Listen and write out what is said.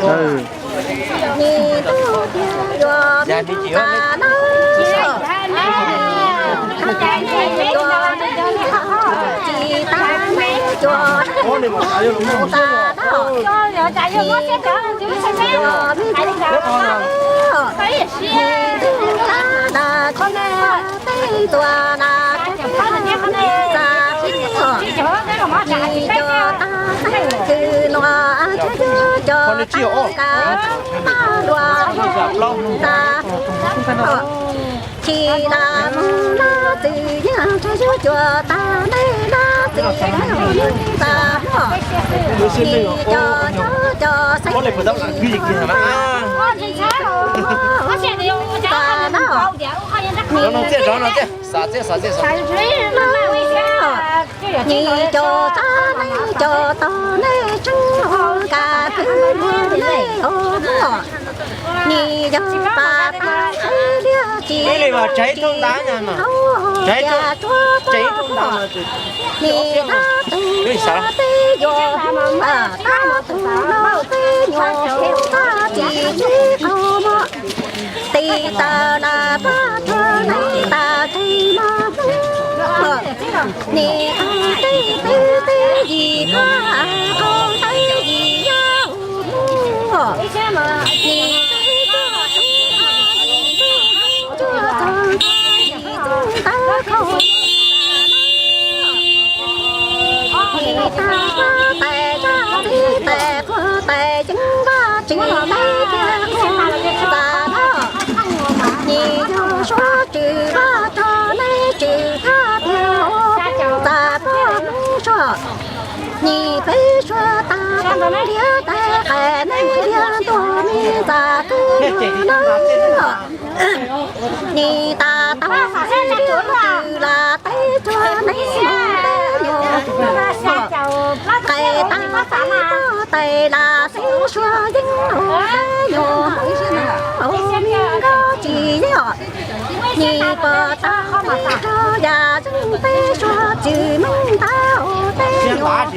Nim cov txav neej cov tod nej tseeb ua kab kwv mus nej ua muaj, nim yog pas tas qhib liab tsis tau cas tsuab txog, nim tab tus tej yuav mus tag tus no tej nyuam tab tsis tsis qaug mog. Tiv taws na pab tsuag neeb tas teg no mus, nim qhov tej twb tej yim pab qhov tej yim yog mus, nim cuaj txog ntawd khaub nim tas pab tais zaj txiv tais qhua tais yeeb vaj tsis teb tiag qhua tas no, nim yog suav tswm vaj rog nej tswm thaj tiag tas pab Hmoob suav, nim peb suav tas pab liab tais qais nej liab ntuag me tas twb no na. Nim tas tau ib lub twg las teb tsuag neeb mus teb nyuam, qais tas pab tais las xib suav yeeb mus teb nyuam, me nkauj tsis yog, nim pom tas rog yam zeej peb suav tsis meej ntau teb nyuam.